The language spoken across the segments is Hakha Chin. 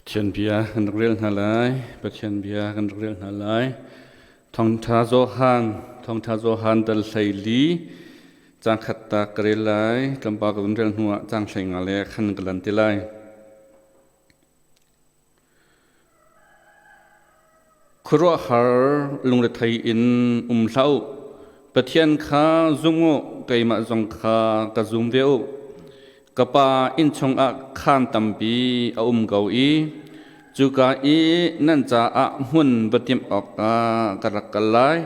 Pathian bia kan rak rel hna lai. Pathian bia kan rak rel hna lai. Thawngṭha Johan, Thawngṭha Johan dal 14, caang khat ta ka rel lai. Tlawmpal ka vun rel hnuah caang 15 le khan ka lan ti lai. Khuaruahhar lungrethei in um hlah u. Pathian kha zum u, keimah zong kha ka zum ve u. Ka Pa inn chungah khaan tampi a um ko i cuka i nan caah hmun va timh awkah ka rak kal lai.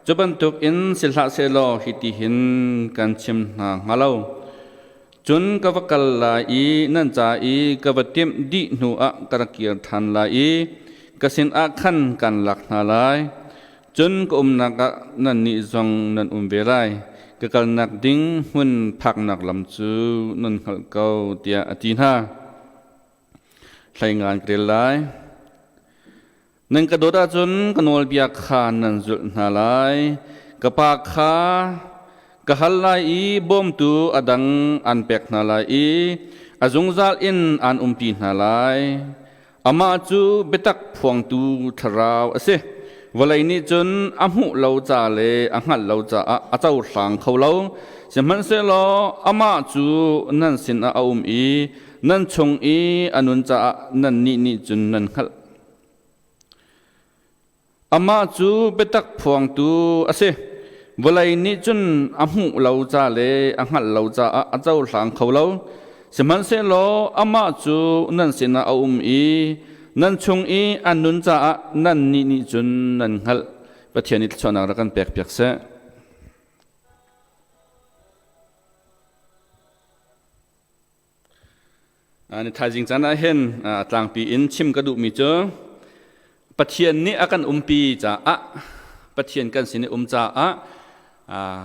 Cu bantukin si hlah sehlaw hitihin kan chim hna hnga lo. Cun ka va kal lai i nan ca i ka va timh dih hnuah ka rak kir ṭhan lai i ka sinah khan kan lak hna lai. Cun ka umnak ah nannih zong nan um ve lai. Ka kalnak ding hmun phaknak lam cu nan hngalh ko, tiah a ti hna. Hlei ngan ka rel lai. Nan ka dawt ahcun ka nawlbia kha nan zulh hna lai. Ka Pa kha ka hal lai i bawmtu a dang an pek hna lai i a zungzal in aan umpi hna lai. Amah cu biatak phuangtu thlarau a si. Vawlei nih cun a hmuh lo ca le a hngalh lo caah a cohlang kho lo. Sihmanhsehlaw amah cu nan sinah a um i nan chung i a nun caah nannih nih cun nan hngalh. Amah cu biatak phuangtu a si. Vawlei nih cun a hmuh lo ca le a hngalh lo caah a cohlang kho lo. Sihmanhsehlaw amah cu nan sinah a um i nan chung i an nun caah nannih nih cun nan hngalh. Pathian nih thluachuahnak rak kan pekpiak seh. Ni thaizing caan ah hin tlangpi in chim ka duhmi cu Pathian nih a kan umpi caah Pathian kan sin i um caah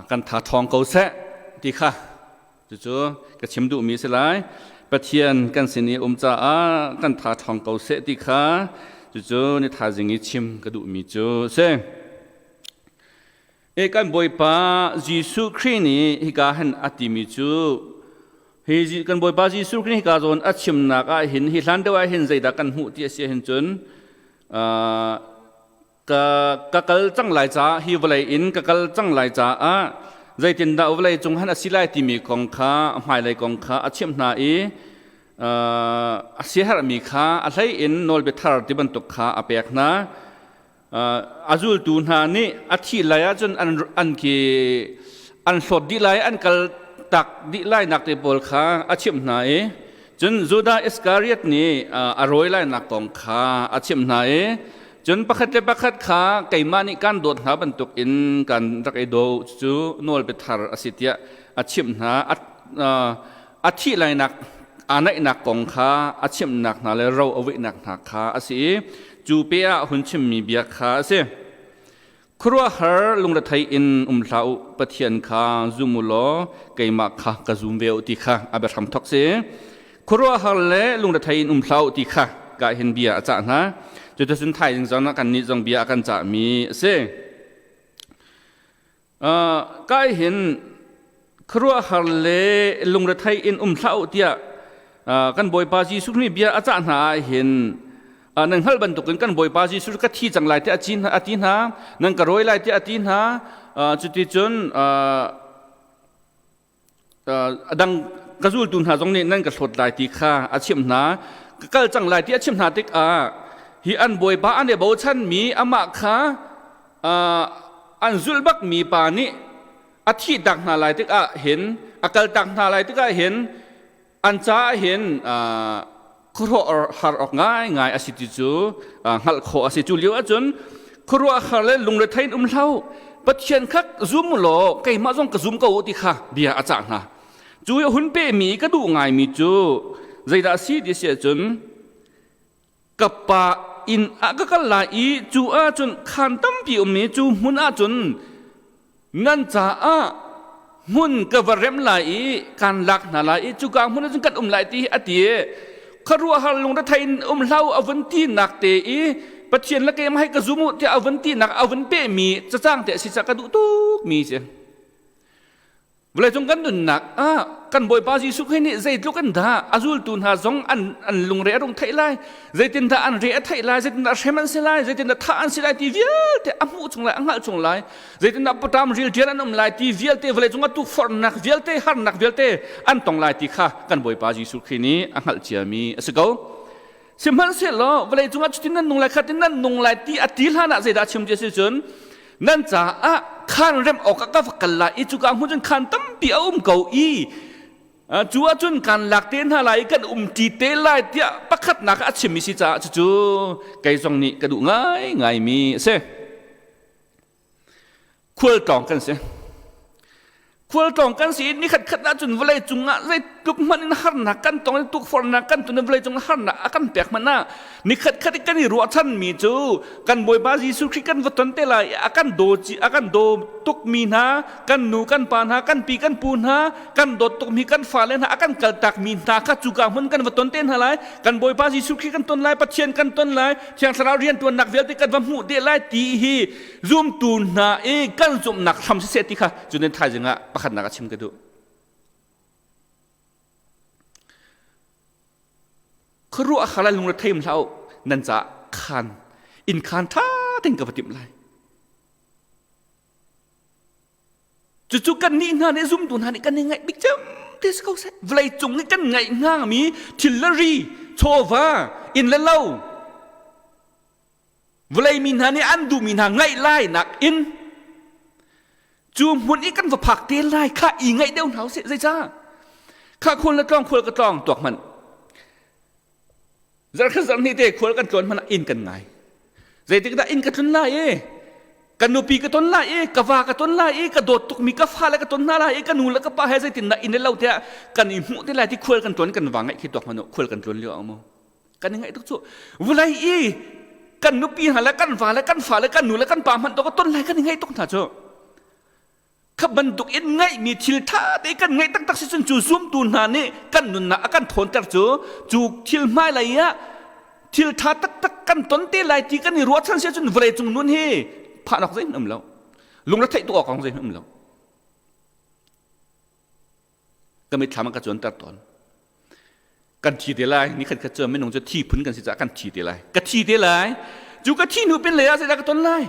kan tha ṭhawng ko seh ti kha cucu ka chim duhmi si lai. Pathian kan sin i um caah kan tha ṭhawng ko seh ti kha cucu ni thaizing i chim ka duhmi cu a si. E kan Bawipa Jesuh Khrih nih hika hin a timi cu hi kan Bawipa Jesuh Khrih hika zawn a chimnak ah hin hi hlan deuh ah hin zeidah kan hmuh ti a si hin cun ka ka kal cang lai caah hi vawlei in ka kal cang lai caah zeitindah vawlei cung han a si lai timi kong kha hmailei kong kha a chimh hna i a siaherhmi kha a hlei in nawlbia thar ti bantuk kha a pek hna. A zultu hna nih a thih lai ahcun an an ki an hlawt dih lai an kal tak dih lai nak te pawl kha a chimh hna i cun Judah Iskariot nih a rawi lai nak kong kha a chimh hna i cun pakhat le pakhat kha keimah nih kan dawt hna bantuk in kan rak i daw cu nawl biathar a si tiah a chimh hna. A thih lainak aa naihnak kong kha a chimhnak hna le ro a vuihnak hna kha a si i cu pe ah hun chimmi bia kha a si. Khuaruahhar lungrethei in um hlah u, Pathian kha zum u law keimah kha ka zum ve u ti kha a biahram thawk si. Khuaruahhar le lungrethei in um hlah u ti kha ka hin bia a cah hna. Cuticun thaizing zong ah kannih zong bia a kan cahmi a si. Kai hin khuaruahhar le lungrethei in um hlah u tiah kan Bawipa Jesuh nih bia a cah hna ah hin nan hngalh bantukin kan Bawipa Jesuh ka thi cang lai tiah a ti hna, nan ka rawi lai tiah a ti hna. Cuticun a dang ka zultu hna zong nih nan ka hlawt lai ti kha a chimh hna. Ka kal cang lai ti a chimh hna tikah hi an bawipa an i bochanmi amah kha an zulh bakmi pa nih a thih tak hna lai tikah hin, a kal tak hna lai tikah hin an caah hin khuaruahhar awk ngaingai a si ti cu hngalh khawh a si. Cu lio ahcun khuaruahhar le lungrethei in um hlah. Pathian kha zum law keimah zong ka zum ko ti kha bia a cah hna. Cu i hun pehmi ka duh ngaimi cu zeidah a si ti si ahcun ka pa inn ah ka kal lai i cu ahcun khaan tampi ummi cu hmun ahcun nan caah hmun ka va rem lai i kan lak hna lai i cuka hmun ahcun kan um lai ti hi a ti. Khuaruahhar lungrethei in um hlah u a vun ti nak te i Pathian le keimah hi ka zum u tiah a vun ti nak a vun pehmi cacang te a si ca ka duh tuk mi si. Vawleicung kan nunnak ah kan Bawipa Jesuh Khrih nih zeitluk in dah a zultu hna zong an an lungre a rung theih lai, zeitin dah an re a theih lai, zeitin dah hrem an si lai, zeitin dah thah an si lai ti vialte a hmuh chung lai, a hngalh chung lai, zeitin dah paṭam rilṭian an um lai ti vialte vawleicung ah tukforhnak vialte, harnak vialte an tong lai ti kha kan Bawipa Jesuh Khrih nih a hngalh ciami a si ko. Sihmanhsehlaw vawleicung ah cutin nan nung lai khatin nan nung lai ti a ti hlan ah zeidah a chim ti a si cun nan caah khaan remh awkah ka va kal lai i cuka hmun cun khaan tampi a um ko i cu ahcun kan lak te hna lai i kan umṭi te lai tiah pakhatnak ah a chimmi si caah cucu kei zong nih ka duh ngaingaimi a si. Khualtlawng kan si. Khualtlawng kan si i nikhat khat ahcun vawlei cungah zeitluk hmanh in harnak kan tong i tukforhnak kan ton i vawlei cung harnak a kan pek hmanh ah nikhat khat i kan i ruahchanmi cu kan Bawipa Jesuh Khrih kan va ton te lai i a kan daw a kan daw tukmi hna kan nu kan pa hna kan pi kan pu hna kan dawt tukmi kan fale hna a kan kaltakmi hna kha cuka hmun kan va ton te hna lai kan Bawipa Jesuh Khrih kan ton lai Pathian kan ton lai Thiang Thlarau riantuannak vialte kan va hmuh te lai ti hi zumtu hna i kan zumhnak hram siseh ti kha cunin thaizing ah pakhatnak a chim ka duh. Khuaruah khala lungre theim hlah u nan ca khan inn khan tha tein ka va timh lai. Cucu kan nih hna nih zumtu hna nih kan i ngaih bik cem te si ko seh. Vawlei cung i kan ngaih hngangmi thil le ri, chawva, inn le lo, Vawlei mi hna nih an duhmi hna ngaih lai nakin cu hmun i kan va phak te lai kha i ngaih deuh hna usih zeicah kha khual na tlawng khual ka tlawng tuak hmanh zarkhat zarhnih te khual kan tlawn hmanh ah inn kan ngai zeitik dah inn ka tlun lai i ka nupi ka ton lai i ka va ka ton lai i ka dawt tukmi ka fale ka ton hna lai i ka nu le ka pa he zeitin dah inn le lo tiah kan i hmuh te lai ti khual kan tlawn kan va ngaih khi tuak hmanh khual kan tlawn lio ah mu kan i ngaih tuk cu vulei i kan nupi hna le kan va le kan fa le kan nu le kan pa hmanh to ka ton lai kan i ngaih tuk hna cu kha bantuk in ngaihmi thil tha te kan ngaih taktak si cun cu zumtu hna nih kan nunnak a kan thawnter cu cu thil hmailei ah thil tha taktak kan ton te lai ti kan i ruahchan si cun vawlei cung nun hi phahnak zeihmanh um lo lungretheih tuk awk zeihmanh um lo Ka mitthlam ah ka cuanter tawn. Kan thi te lai, nikhat khat cu minung cu thi phun kan si caah kan thi te lai. Ka thi te lai. Cu ka thi hnu pin lei ah zeidah ka ton lai?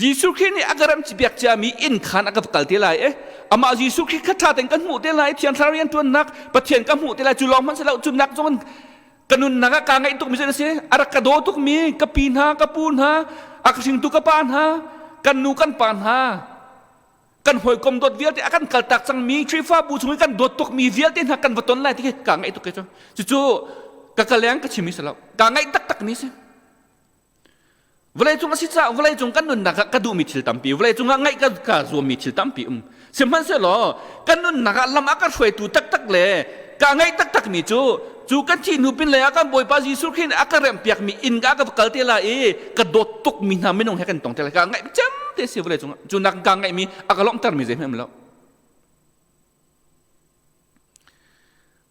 Jesuh Khrih nih a ka ram biak ciami inn khan a ka kal te lai eh. Amah Jesuh Khrih kha ṭha tein kan hmuh te lai, Thiang Thlarau rianṭuannak Pathian ka hmuh te lai. Cu lawng hmanh si lo, cu nak zong in ka nunnak ah kaa ngaih tukmi cu a si. A rak ka daw tukmi ka pi hna, ka pu hna, a ka hringtu ka pa hna, kan nu kan pa hna, kan hawikom dawt vialte a kan kaltak cangmi Khrihfabu chung i kan dawt tukmi vialte hna kan va ton lai ti khi kaa ngaih tuk ke cu cucu ka ka leng ka chimmi si lo kaa ngaih taktak mi si vawlei cung a si caah vawlei cung kan nunnak ah ka duhmi thil tampi vawlei cung ah ngaih ka ka zuammi thil tampi um sihmanhsehlaw kan nunnak ah lam a ka hruaitu taktak le ka ngaih taktak mi cu cu kan thih hnu pin lei ah kan Bawipa Jesuh Khrih nih a ka remhpiakmi inn ka ka va kal te lai i ka dawt tukmi hna minung he kan tong te lai ka ngaih cem te si vawlei cungah cu nak ka ngaihmi a ka lawmhtermi zei hmanh um lo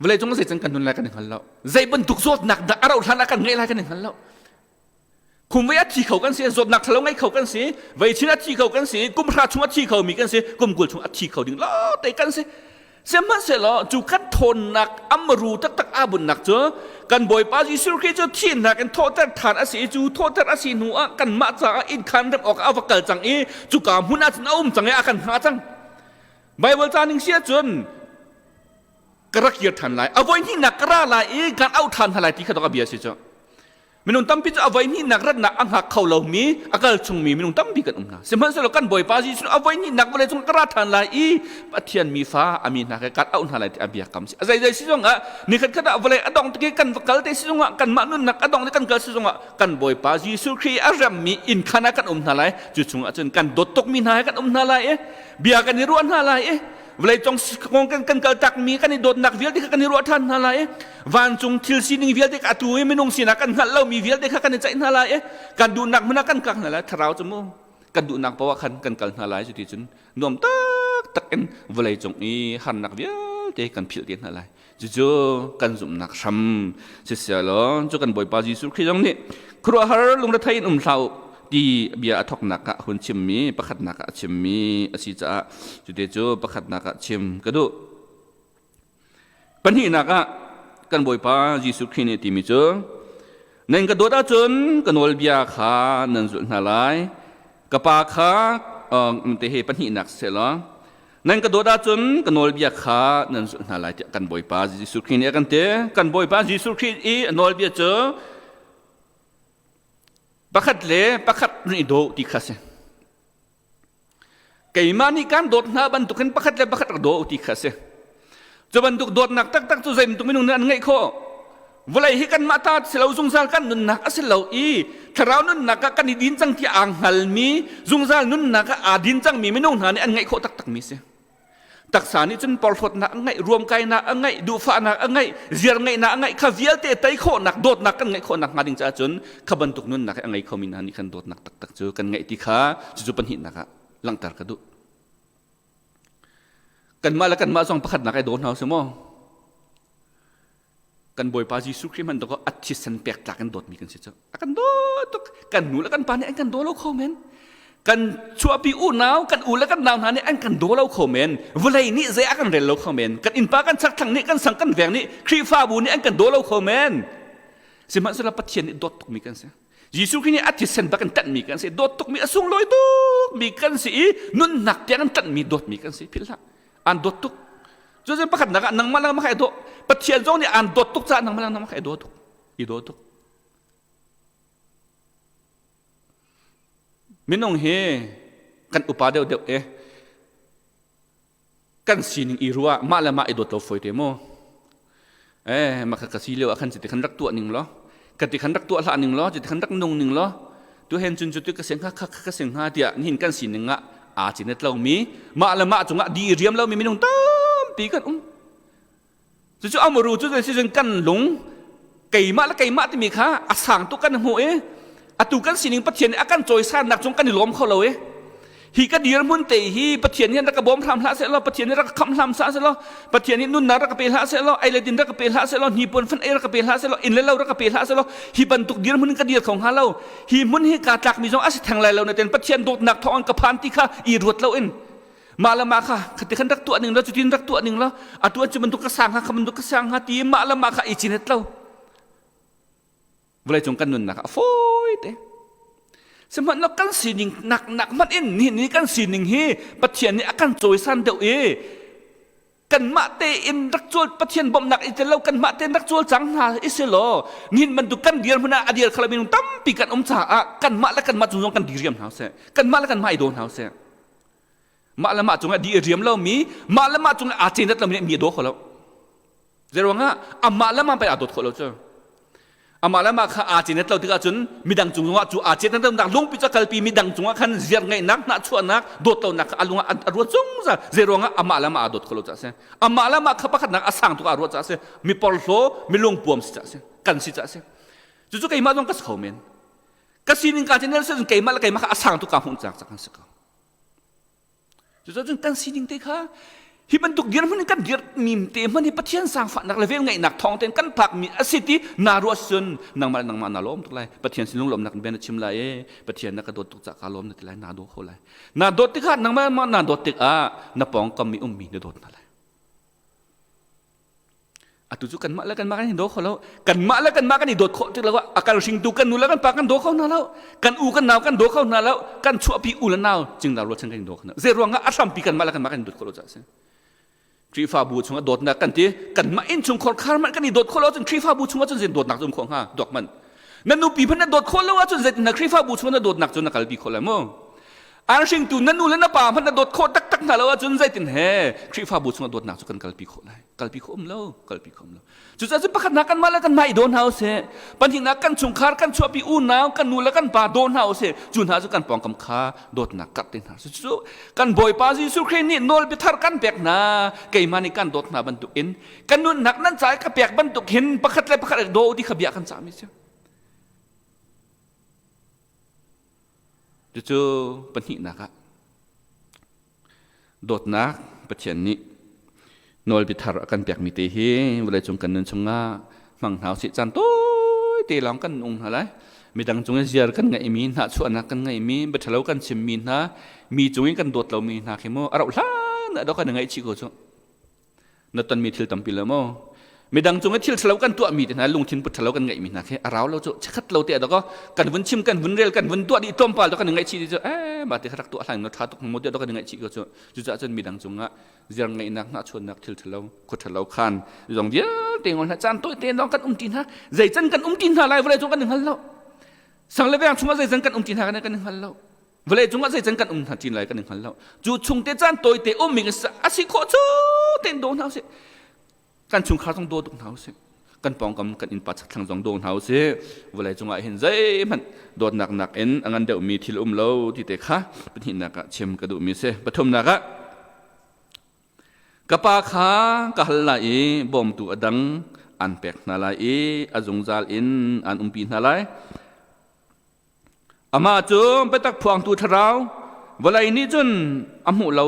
vawlei cung zei can kan nun lai kan i hngal lo zei bantuk zawtnak dah a rauh hlan ah kan ngeih lai kan i hngal lo kum vei a thi kho kan si zawtnak thalo ngei kho kan si vei chin a thi kho kan si kum hra chung a thi kho mi kan si kum kul chung a thi kho ding lo te kan si sihmanhsehlaw cu kan thawnnak amru taktak aa bunnak cu kan Bawipa Jesuh Khrih cu thihnak in thawhter than a si i cu thawhter a si hnu ah kanmah caah inn khan rem awk a va kal cang i cuka hmun ah cun a um cang i a kan hngah cang Bible ca ning si ahcun ka rak kir than lai a voi hnihnak ka ra lai i kan auh than hna lai ti kha a bia si cu minung tampi cu a voi hnihnak ratnak a hngak kho lomi a kal chungmi minung tampi kan um hna sihmanhsehlaw kan Bawipa Jesuh a voi hnihnak vawlei cung ka ra than lai i Pathian mi fa a mi hna ke kan auh hna lai ti a biakam si a zeizei si zongah nikhat khat ah vawlei a dong tik kan va kal te si zongah kanmah nunnak a dong kan kal si zongah kan Bawipa Jesuh Khrih a remmi inn khan ah kan um hna lai cu chungah cun kan dawt tukmi hna he kan um hna lai i bia kan i ruah hna lai i vawleicung kong kan kan kaltakmi kan i dawtnak vialte kha kan i ruah ṭhan hna lai i vancung thil sining vialte kha atu i minung sinak kan hngalh lomi vialte kha kan i ceih hna lai i kan duhnak hmun ah kan kak hna lai thlarau cu mu kan duhnak paoh ah khan kan kal hna lai cuti cun nuam taktak in vawleicung i harnak vialte kan philh te hna lai cucu kan zumhnak hram sisialaw cu kan Bawipa Jesuh Khrih zong nih khuaruahhar lungrethei in um hlah u. ti bia a thawknak ah hun chimmi pakhatnak ah a chimmi a si caah cute cu pakhatnak ah chim ka duh. Pahnihnak ah kan Bawipa Jesuh Khrih nih timi cu nan ka dawt ahcun ka nawlbia kha nan zulh hna lai. Ka pa kha te he pahnihnak seh law nan ka dawt ahcun ka nawlbia kha nan zulh hna lai tiah kan Bawipa Jesuh Khrih nih a kan ti. Kan Bawipa Jesuh Khrih i a nawlbia cu pakhat le pakhat nan i daw ti kha si. Keimah nih kan dawt hna bantukin pakhat le pakhat rak daw ti kha a si. Cu bantuk dawtnak taktak cu zei bantuk minung nih an ngeih khawh? Vawlei hi kanmah ta si lo zungzal kan nunnak a si lo i thlarau nunnak ah kan i din cang ti aa hngalmi zungzal nunnak ah aa din cangmi minung hna nih an ngeih khawh taktakmi si. Taksa nih cun porhlawtnak a ngeih, ruamkainak a ngeih, duhfahnak a ngeih, ziar ngeihnak a ngeih kha vialte tei khawhnak, dawtnak kan ngeih khawhnak hnga ding caah cun kha bantuk nunnak a ngei khomi hna nih khan dawtnak taktak cu kan ngeih ti kha cucu pahnihnak ah langhter ka duh. Kanmah le kanmah zong pakhatnak ai daw hna usih maw? Kan Bawipa Jesuh Khrih hmanh dawk a thisen pek tlak in dawtmi kan si cu. A kan dawt tuk. Kan nu le kan pa nih an kan daw lo kho men. Kan chuahpi unau, kan u le kan nau hna nih an kan daw lo kho men. Vawlei nih zei a kan rel lo kho men. Kan innpa kan chakthlang nih kan sang kan veng nih Khrihfabu nih an kan daw lo kho men. Sihmanhsehlaw Pathian nih dawt tukmi kan si. Jesuh Khrih nih a thisen bak in tanhmi kan si. Dawt tukmi a sunglawi tukmi kan si i nunnak tiang in tanhmi dawtmi kan si. Philh hlah. An dawt tuk. Cucu pakhatnak ah nangmah le nangmah kha i daw. Pathian zong nih aan dawt tuk caah nangmah le nangmah kha i daw tuk. I daw tuk. Minung hi kan upa deuhdeuh e kan sining i ruah mah le mah i dawt lo fawi te mu. Eh maka ka si lio ah khan citi khan rak tuah ning law ka ti khan rak tuah hlah ning law citi khan rak nung ning law tu hen cun cu tu ka sing hnga kha ka sing hnga tiah nihin kan sining ah aa cinet lomi mah le mah cungah di riam lomi minung tampi kan um. Cucu amuru cu zei si kan lung keimah le keimah timi kha a sang tuk kan hmu i atu kan sining Pathian nih a kan cawisannak cung kan i lawm kho lo i hi ka dirhmun te hi Pathian nih rak ka bawm hram hlah seh law Pathian nih rak ka khamh hram sah seh law Pathian nih nunnak rak ka pe hlah seh law ei le din rak ka pe hlah seh law hnipuan fan ei rak ka pe hlah seh law inn le lo rak ka pe hlah seh law hi bantuk dirhmun in ka dir kho hnga lo hi hmun hi kaa tlakmi zong a si theng lai lo na ten Pathian dawtnak thawng ka phan ti kha i ruat lo in mah le mah kha khati khan rak tuah ning lo cutin rak tuah ning lo atu an cu bantuk ka sang hnga kha bantuk ka sang hnga ti mah le mah kha i cinet lo vawlei cung kan nunnak a fawi te sihmanhsehlaw kan sining nak nak hmanh in nihin ni kan sining hi Pathian nih a kan cawisan deuh i kanmah tein rak cawl Pathian bawmhnak i tel lo kanmah tein rak cawl cang hna i si law nihin bantuk kan dir hmun ah a dir khala minung tampi kan um caah kanmah le kanmah cung zong kan diriam hna seh kanmah le kanmah i daw hna seh mah le mah cungah di a riam lomi mah le mah cungah aa cenat lomi nih mi a daw kho lo zeiruangah amah le mah pei aa dawt khawh lo cu amah le mah kha aa cenat lo tikah cun midang cung zongah cu aa cenat lonak lungpi cu kalpi midang cungah khan ziar ngeihnak hnahchuahnak dawt lonak kha a lung ah a ruat zungzal zeiruangah amah le mah aa dawt kho lo caah si amah le mah kha pakhatnak a sang tuk aa ruat caah si mi porhlaw mi lungpuam si caah si kan si caah si cucu keimah zong ka si kho men ka sining ka cenat cun keimah le keimah kha a sang tuk kaa hmuh cang cang si ko Cucun kan sining te kha hi bantuk dirhmun in kan dirmi te hmanh hi Pathian zaangfahnak le velngeihnak thawng tein kan phakmi a si ti naa ruah cun nangmah le nangmah naa lawm tuk lai. Pathian sin lunglawmhnak in bia na chim lai i Pathian na ka dawt tuk caah kaa lawm na ti lai naa daw kho lai. Naa dawt tikah nangmah le naa dawt tikah na pawngkam i ummi na dawt hna lai. Atu cu kanmah le kanmah kan i daw kho lo. Kanmah le kanmah kan i dawt khawh tik lo a kan hringtu kan nu le kan pa kan daw kho hna lo. Kan u kan nau kan daw kho hna lo. Kan chuahpi u le nau cingla rualchan kan i daw kho hna. Zei ruangah a hrampi kanmah le kanmah kan i dawt khawh lo caah a si. Khrihfabu chungah dawtnak kan ti kanmah innchungkhar khar hmanh kan i dawt khawh lo ahcun Khrihfabu chungah cun zei dawtnak cu um khawh hnga dawk hmanh. Na nupi hmanh na dawt khawh lo ahcun zeitin na Khrihfabu chungah na dawtnak cu na kalpi khawh lai mu. An hringtu na nu le na pa hmanh na dawt khawh taktak hna lo ahcun zeitin he Khrihfabu chungah dawtnak cu kan kalpi khawh lai. Kalpi khawh um lo, kalpi khawh um lo. Cucaah cun pakhatnak kanmah le kanmah i daw hna usih. Pahnihnak kan chungkhar, kan chuahpi unau, kan nu le kan pa daw hna usih. Cu hna cu kan pawngkam kha dawtnak karh te hna. Cucu kan Bawipa Jesuh Khrih nih nawl biathar kan pek hna. Keimah nih kan dawt hna bantuk in kan nunnak nan ca i ka pek bantuk hin pakhat le pakhat daw ti kha bia kan cahmi si. Cucu pahnihnak ah dawtnak Pathian nih nawlbia thar a kan pekmi te hi vawleicung kan nun chungah hmang hna usih caan tawite lawng kan nung hna lai. Midang cung i ziar kan ngeihmi, hnahchuahnak kan ngeihmi, biaṭhalo kan chimmi hna, mi cung i kan dawt lomi hna khi mu a rauh hlan ah dawh kan i ngaihchih ko cu. Na tonmi thil tampi lo maw? Midang cung i thil ṭhalo kan tuahmi te hna, lungthin put ṭhalo kan ngeihmi hna khi a rau lo cu, chakhat lo te ah dawh kan vun chim, kan vun rel, kan vun tuah dih tlawmpal dawh kan i ngaihchih dih cu, eh mah te kha rak tuah hlan na ṭha tuk maw tiah dawh kan i ngaihchih ko cu. Cucaah cun midang cungah ziar ngeihnak hnahchuannak thil ṭhalo khua ṭhalo khan zong vialte ngol hna caan tawi te lawng kan um ti hna zei can kan um ti hna lai vawlei cung kan i hngal lo sang le veng chungah zei can kan um ti hna kan i hngal lo vawlei cungah zei can kan um hna ti lai kan i hngal lo cu chung te caan tawi te um mi a si khawh cu tein daw hna usih kan chungkhar zong daw tuk hna usih kan pawngkam kan innpa chakthlang zong daw hna usih vawlei cungah hin zeihmanh dawtnak nakin a ngan deuhmi thil um lo ti te kha pahnihnak ah chim ka duhmi si. Pathumnak ah ka pa kha ka hal lai i bawmtu a dang an pek hna lai i a zungzal in an umpi hna lai. Amah cu biatak phuangtu thlarau vawlei nih cun a hmuh lo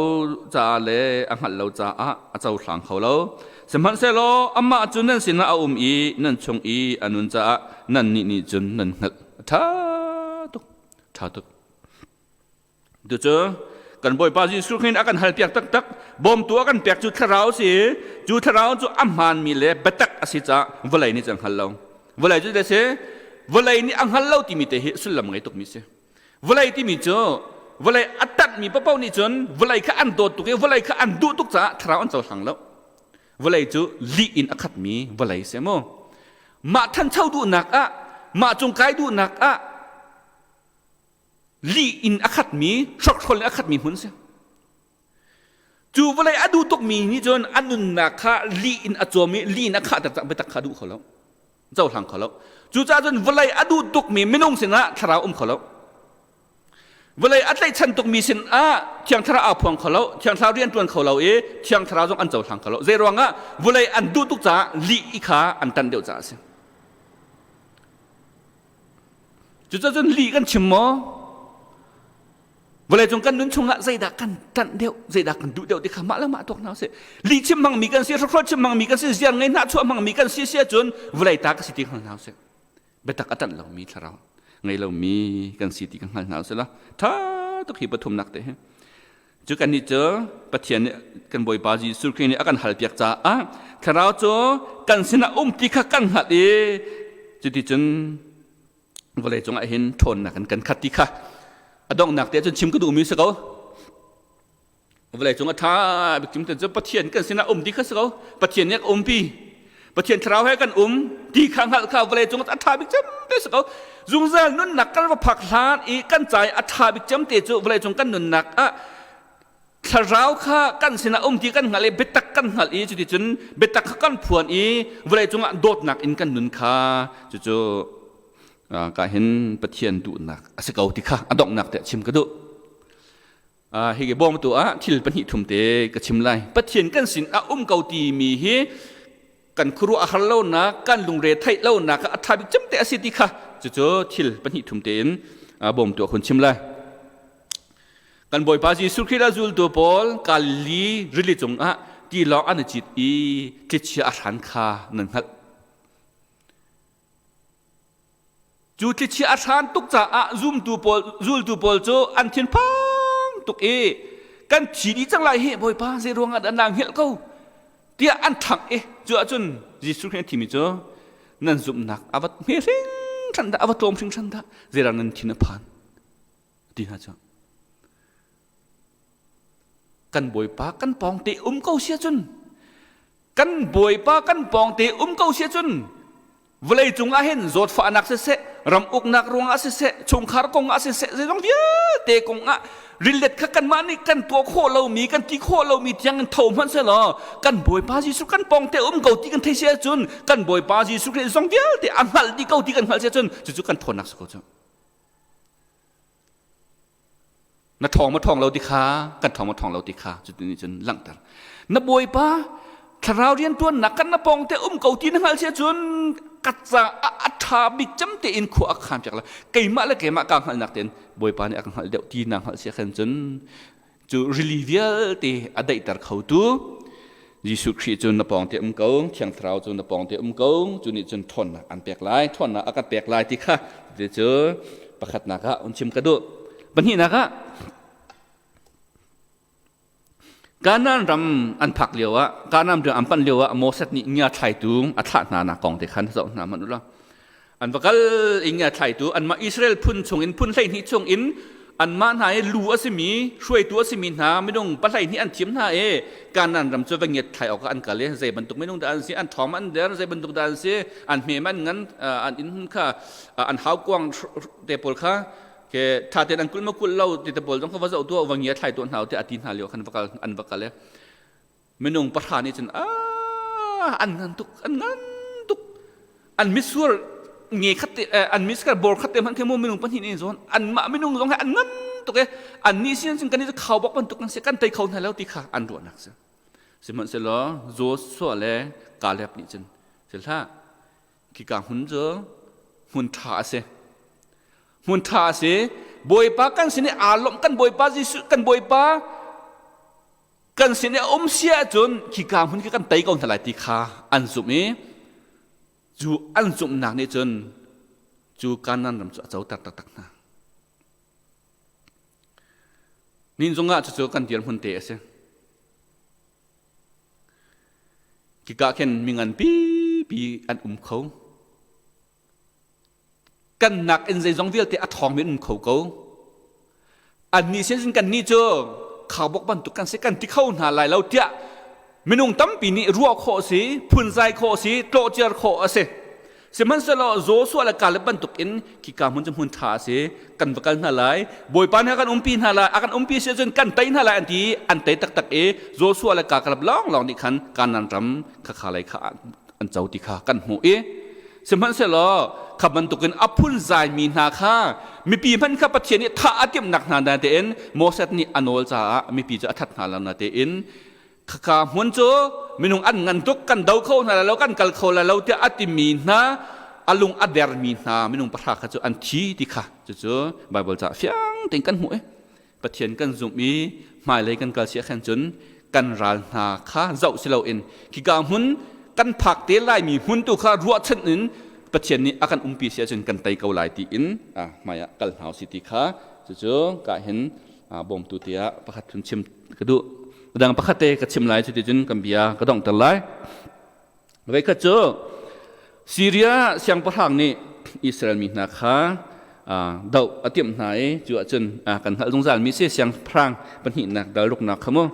caah le a hngalh lo caah a cohlang kho lo. Sihmanhsehlaw amah cu nan sinah a um i nan chung i a nun caah nannih nih cun nan hngalh. A ṭha tuk, ṭha tuk. Cucu kan Bawipa Jesuh Khrih a kan halpiak taktak. Bawmtu a kan pek cu thlarau a si. Cu thlarau cu a hmaanmi le biatak a si caah vawlei nih cun hngal lo. Vawlei cu si vawlei nih a hngal lo timi te hi sullam ngei tukmi si. Vawlei timi cu vawlei a tanhmi paohpaoh nih cun vawlei kha an dawt tuk i vawlei kha an duh tuk caah thlarau an cohlang lo. Vawlei cu lih in a khatmi vawlei si mu. Mah thancho duhnak ah, mah cung kai duhnak ah lih in a khatmi hrokhrol in a khatmi hmun si cu vawlei a duh tukmi nih cun a nunnak kha lih in a cawm i lih in a khahter cang biatak kha a duh kho lo cohlang kho lo cucaah cun vawlei a duh tukmi minung sinah thlarau um kho lo vawlei a tlaihchan tukmi sinah thiang thlarau aa phuang kho lo thiang thlarau rian ṭuan kho lo i thiang thlarau zong an cohlang kho lo zei ruangah vawlei an duh tuk caah lih i kha an tan deuh caah a si. Cucun lih kan chim maw? Vawleicung kan nun chungah zeidah kan ṭanh deuh, zeidah kan duh deuh ti kha mah le mah tuak hna usih. Lih chim hmangmi kan si, hrokhrol chim hmangmi kan si, ziar ngei hnahchuah hmangmi kan si si ahcun vawlei ta ka si ti hngal hna usih. Biatak a ṭanh lomi thlarau ngei lomi kan si ti ka hngal hna usih la. Ṭha tuk hi pathumnak te hi. Cu kannih cu Pathian nih kan Bawipa Jesuh Khrih nih a kan halpiak caah Thlarau cu kan sinah um ti kha kan hngalh i cuticun vawlei cungah hin ṭhawnnak in kan khat ti kha a donghnak te cun chim ka duhmi si ko. Vawlei cung a ṭha bik cim cu Pathian kan sinah um ti kha si ko. Pathian nih a umpi. Pathian thlarau he kan um ti kha hngalh kha vawlei cung a ṭha bik cem te si ko. Zungzal nunnak kan va phak hlan i kan ca i a ṭha bik cem te cu vawlei cung kan nunnak ah thlarau kha kan sinah um ti kan hngalh i biatak kan hngalh i cuticun biatak kha kan phuan i vawlei cungah dawtnak in kan nun kha cucu ka hin Pathian duhnak a si ko ti kha a donghnak te chim ka duh. Hi ke bawmtu ah thil pahnih thum te ka chim lai. Pathian kan sin a um ko timi hi kan khuaruah a har lonak, kan lungre theih lonak a ṭha bik cem te a si ti kha cucu thil pahnih thum tein bawmtu a hun chim lai. Kan Bawipa Jesuh Khrih a zultu pawl Galilee rili cungah tilawng an i cit i thlichia a hran kha nan hngalh. Cu thlichia a hran tuk caah zumtu pawl zultu pawl cu an thinphang tuk i kan thi dih cang lai hi Bawipa zei ruangah dah naa hngilh ko tiah an ṭhangh i cu ahcun Jesuh Khrih a thimi cu nan zumhnak a va hme hringhran dah a va tlawm hringhran dah zeidah nan thin a phan ti hna cu kan Bawipa kan pawng te um ko sia cun kan Bawipa kan pawng te um ko sia cun Vawlei cung ah hin zawtfahnak siseh, ram uknak ruangah siseh, chungkhar kong ah siseh, zeizong vialte kong ah rillet kha kanmah nih kan tuah khawh lomi, kan ti khawh lomi tiang in tho hmanh sehlaw kan Bawipa Jesuh kan pawngte um ko ti kan theih si ahcun kan Bawipa Jesuh Khrih zong vialte a hngalh dih ko ti kan hngalh si ahcun cucu kan ṭhawnnak si ko cu. Na ṭhawng ma ṭhawng lo ti kha kan ṭhawng ma ṭhawng lo ti kha cuti nih cun langhter. Na Bawipa thlarau rianṭuannak kan na pawngte um ko ti na hngalh si ahcun ka caah a ṭha bik cem tein khua a khaan piak la. Keimah le keimah kaa hngalhnak tein Bawipa nih a ka hngalh deuh ti naa hngalh si ahkhan cun cu rili vialte a daihter khotu. Jesuh Khrih cu na pawng te um ko, Thiang Thlarau cu na pawng te um ko, cu nih cun ṭhawnnak an pek lai, ṭhawnnak a kan pek lai ti kha ti cu pakhatnak ah un chim ka duh. Pahnihnak ah Kanaan ram an phak lio ah, Kanaan ram an panh lio ah Moses nih ngia thlaitu a thlah hna nak kong te khan zoh hna hmanh u law. An va kal i ngia thlaitu anmah Israel phun chungin phun 12 chungin anmah hna i lu a simi hruaitu a simi hna minung 12 an thim hna i Kanaan ram cu va ngiat thlai awkah an kal i zei bantuk minung dah an si, an ṭhawng an der, zei bantuk dah an si, an hme an ngan, an inn kha an haukuang te pawl kha ke tha tein an kulh ma kulh lo ti te pawl zong kha va zoh tuah va ngia thlai tuah hna te a ti hna lio khan va kal an va kal i minung pahra nih cun an ngan tuk an ngan tuk an mitsur nge khat te an mitsur bor khat te hmanh khi mu minung pahnih nih zawn anmah minung zong he an ngan tuk e an nih sin cun kan i khau bak bantuk kan si kan tei kho hna lo ti kha an ruahnak si sihmanhsehlaw Joshua le Caleb nih cun sil hlah khika hmun cu hmun ṭha a si hmun ṭha a si Bawipa kan sin i aa lawmh kan Bawipa Jesuh kan Bawipa kan sin i a um si ahcun khika hmun khi kan tei ko hna lai ti kha an zumh i cu an zumhnak nih cun cu Kanaan ram cu a coter taktak hna. Nin zungah cucu kan dirhmun te a si. Kika khin mi ngan pipi an um kho. Kan nak in zeizong vialte a ṭhawngmi an um kho ko. Annih sin kan nih cu khaubawk bantuk kan si kan ti kho hna lai lo tiah minung tampi nih ruah khawh a si, phunzai khawh a si, tlawhciar khawh a si. Sihmanhsehlaw Joshua le Caleb bantuk in khika hmun cu hmun ṭha a si, kan va kal hna lai, Bawipa nih a kan umpi hna lai, a kan umpi si ahcun kan tei hna lai an ti i an tei taktak i Joshua le Caleb lawnglawng nih khan Kanaan ram khakha lei kha an co ti kha kan hmuh i sihmanhsehlaw kha bantukin a phunzaimi hna kha mipi hmanh kha Pathian nih thah a timhnak hna natein Moses nih a nawl caah mipi cu a that hna lo natein khaka hmun cu minung an ngan tuk kan do kho hna lo kan kal kho lai lo tiah a timi hna a lung a dermi hna minung pahra kha cu an thi ti kha cucu Bible ca fiang tein kan hmuh i Pathian kan zumh i hmailei kan kal si khan cun kan ral hna kha zoh si loin khika hmun kan phak te laimi hmun tu kha ruahchan in Pathian nih a kan umpi si ahcun kan tei ko lai tiin hmai ah kal hna si ti kha cucu ka hin bawmtu tiah pakhat thun chim ka duh. Dang pakhat te ka chim lai cuti cun kan bia ka donghter lai. Voikhat cu Syria siangpahrang nih Israel mi hna kha doh a timh hna i cu ahcun kan hngalh zungzalmi si siangpahrang pahnihnak dal ruknak kha mu.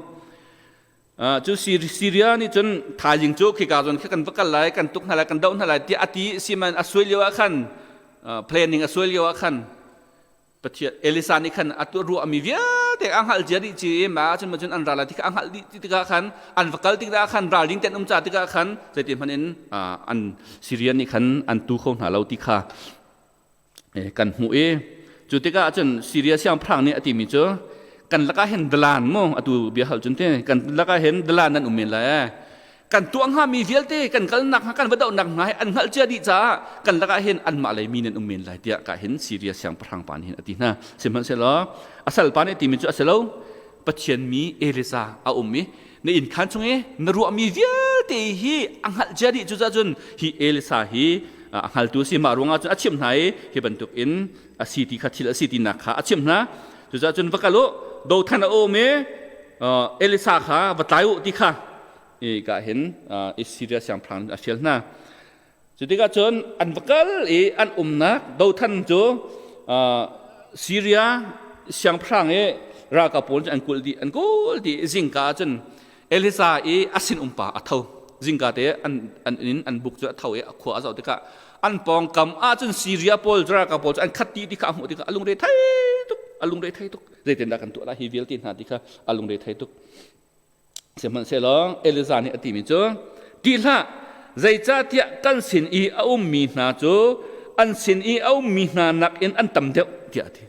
Cu Syria nih cun thaizing cu khika zawn khi kan va kal lai, kan tuk hna lai, kan doh hna lai tiah a ti siman a suai lio ah khan planning a suai lio ah khan Pathian Elisa nih khan a ruahmi vialte a hngalh cia dih ci i mah ahcun cun an ral lai ti kha a hngalh dih tikah khan an va kal tikah khan ralring ten um ca tikah khan zeiti hmanh in an Syrian nih khan an tu kho hna lo ti kha kan hmuh i cu tikah cun Syria siangpahrang nih a timi cu kan lakah hin dalan mu atu bia hal cun te kan lakah hin dalan nan um men lai eh kan tuah hngami vialte kan kalnak hnga kan va dohnak hna hi an hngalh cia dih caah kan lakah hin anmah lei mi nan um men lai tiah ka hin Syria siangpahrang pa nih hin a ti hna. Sihmanhsehlaw a salpa nih timi cu a si lo. Pathian mi Elisa a um i na inn khaan chung i na ruahmi vialte hi a hngalh cia dih. Cucaah cun hi Elisa hi a hngaltu a si. Mah ruangah cun a chimh hna i hi bantuk in a si ti kha thil a si tinak kha a chimh hna. Cucaah cun va kal u, dothan a um i Elisa kha va tlai u ti kha i ka hin Syria siangpahrang a fial hna. Cu tikah cun an va kal i an umnak Dothan cu Syria siangpahrang i ralkap pawl cu an kulh dih an kulh dih. Zingka ah cun Elisa i a sin umpa a tho. Zingka te an an inn an buk cu a tho i a khua a zoh tikah an pawngkam ah cun Syria pawl ralkap pawl cu an khat dih ti kha a hmuh tikah a lungre thei tuk a lungre thei tuk. Zeitindah kan tuah lai hi vialte hna ti kha a lungre thei tuk. Sihmanhsehlaw Elijah nih a timi cu, Ṭih hlah, zeicahtiah kan sin i a ummi hna cu an sin i a ummi hna nakin an tam deuh, tiah a ti.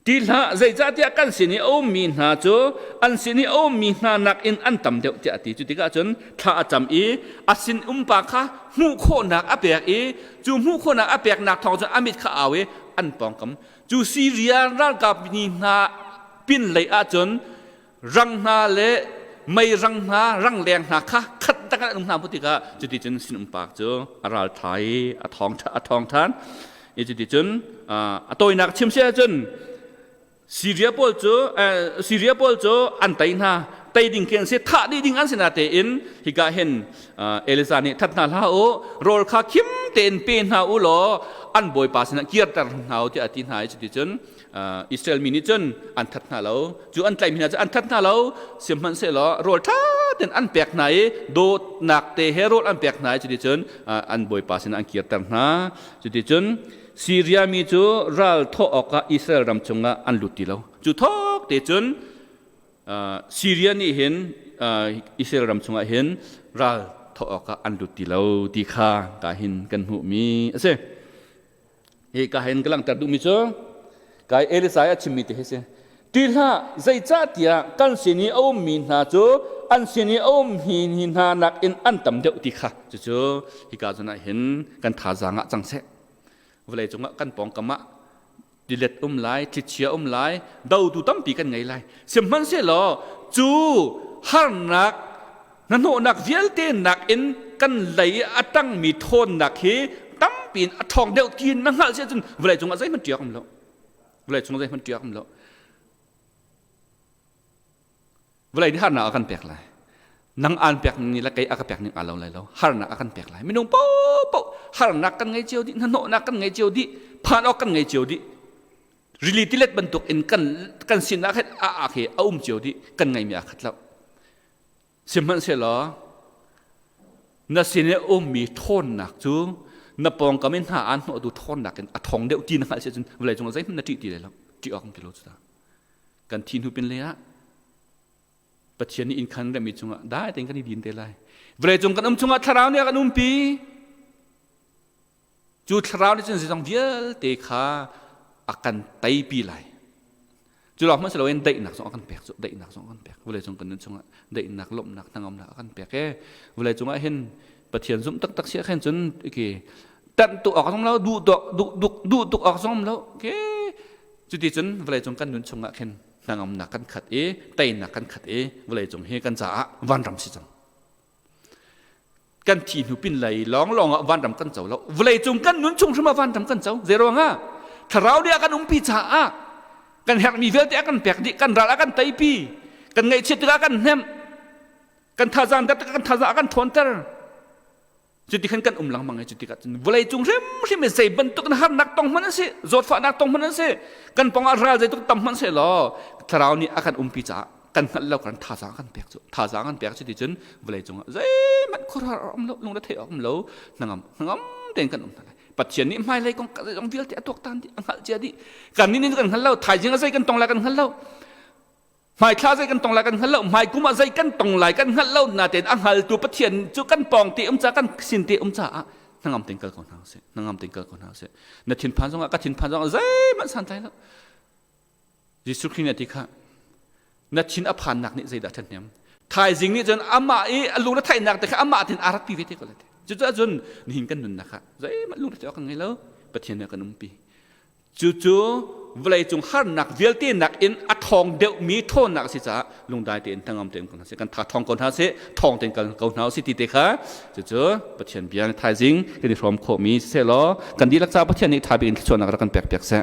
Ṭih hlah, zeicahtiah kan sin i a ummi hna cu an sin i a ummi hna nakin an tam deuh, tiah a ti. Cu tikah cun thla a cam i a sin umpa kha hmuh khawhnak a pek i cu hmuh khawhnak a peknak thawng cun a mit kha au i an pawngkam cu Syria ralkap ni hna pin lei ahcun rang hna le Mei rang hna rangleng hna kha khat tak an um hna mu tikah cuti cun sinum pa cu a ral ṭha i a thawng a thawng ṭhan. I cuti cun a tawinak chim si ahcun Syria pawl cu Syria pawl cu an tei hna. Tei ding khi an si, thah dih ding an si na tein hika hin Elisa nih that hna hlah u, rawl kha khim tein pe hna u law an bawipa sinah kirter hna u tiah a ti hna i cuticun Israel mi nih cun an that hna lo. Cu an tlaihmi hna cu an that hna lo. Sihmanhsehlaw rawl ṭha tein an pek hna i dawtnak te he rawl an pek hna i cuticun an bawipa sinah an kirter hna. Cuticun Siria mi cu ral thawh awkah Israel ram chungah an lut ti lo. Cu thawk te cun Siria nih hin Israel ram chungah hin ral thawh awkah an lut ti lo ti kha ka hin kan hmuhmi a si. Hi ka hin ka langhter duhmi cu kai Elisa a chimmi te hi si. Ti hlah, zeicahtiah kan sin i a ummi hna cu an sin i a ummi hna nakin an tam deuh ti kha. Cucu hika zawn ah hin kan thazaang ah cang seh. Vawlei cungah kan pawngkam ah tilet um lai, thlichia um lai, dotu tampi kan ngei lai. Sihmanhsehlaw cu harnak hnahnawhnak vialte nakin kan lei i a tangmi ṭhawnnak hi tampi in a ṭhawng deuh ti na hngalh si ahcun vawlei cungah zeihmanh ṭiak um lo. Vawlei cung zeihmanh ṭiak um lo. Vawlei nih harnak a kan pek lai. Nang aan pek ning le kei a ka pek ning aa lo lai lo. Harnak a kan pek lai. Minung paohpaoh harnak kan ngei cio dih, hnahnawhnak kan ngei cio dih, phan awk kan ngei cio dih. Rili tilet bantuk in kan kan sinah khin a ak hi a um cio dih, kan ngeimi aa khat lo. Sihmanhsehlaw na sin i a ummi ṭhawnnak cu na pawngkam in hna aan hnawhtu ṭhawnnak in a ṭhawng deuh ti na hngalh si ahcun vawlei cungah zeihmanh na ṭih ti lai lo. Ṭih awk um ti lo cu ta. Kan thi hnu pin lei ah Pathian nih inn khan remmi cungah dai tein kan i din te lai. Vawlei cung kan um chungah thlarau nih a kan umpi. Cu thlarau nih cun zeizong vialte kha a kan teipi lai. Cu lawng hmanh si loin daihnak zong a kan pek cu daihnak zong a kan pek. Vawlei cung kan nun chungah daihnak, lawmhnak, hnangamnak a kan pek e. Vawlei cungah hin Pathian zumh taktak si ah khin cun ke tanh tuk awk zong lo, duh duh duh duh tuk awk zong lo. Ke cuti cun vawlei cung kan nun chungah khin hnangamnak kan khat i teinak kan khat i vawlei cung hi kan caah vanram si cang. Kan thi hnu pin lei lawnglawng ah vanram kan co lo. Vawlei cung kan nun chung hrim ah vanram kan co. Zei ruangah? Thlarau nih a kan umpi caah kan herhmi vialte a kan pek dih, kan ral a kan teipi, kan ngaihchiat tikah a kan hnemh, kan thazaang der tikah kan thazaang a kan ṭhawnter. Cuti khan kan um lengmang i cuti cun vawlei cung hrimhrim i zei bantuk in harnak tong hmanh an si, zawtfahnak tong hmanh an si, kan pawng ah ral zeitluk tam hmanh sehlaw thlarau nih a kan umpi caah kan hngalh lo kan thazaang kan pek cu thazaang kan pek cu ti cun vawlei cungah zeihmanh khuaruahhar um lo lungre theih awk um lo hnangam hnangam tein kan um hna lai. Pathian nih hmailei kong zeizong vialte a tuaktan dih, a hngalh cia dih. Kan nih nih kan hngal lo, thaizing ah zei kan tong lai kan hngal lo. Hmaithla zei kan tong lai kan hngal lo, hmaikum ah zei kan tong lai kan hngalh lo natein a hngaltu Pathian cu kan pawng te um ca kan sin te um caah hnangam tein kal ko hna usih. Hnangam tein kal ko hna usih. Na thinphan zongah ka thinphan zongah zeihmanh santlai lo. Jesuh Khrih nih a ti kha na thin a phannak nih zeidah ṭhathnem? Thaizing nih cun amah i a lung retheihnak te kha amah tin aa rak pi ve te ko lai. Cucaah cun nihin kan nunnak ah zeihmanh lung retheih awk kan ngei lo. Pathian nih a kan umpi. Cucu vawleicung harnak vialte nakin a ṭhawng deuhmi ṭhawnnak a si caah lungdai tein hnangam tein ko hna sih, kan tha ṭhawng ko hna sih, ṭhawng tein kal ko hna usih ti te kha cucu Pathian bia thaizing kan i hrawm khawhmi siseh law kan dihlak caah Pathian nih ṭha bik in thluachuahnak rak kan pek piak seh.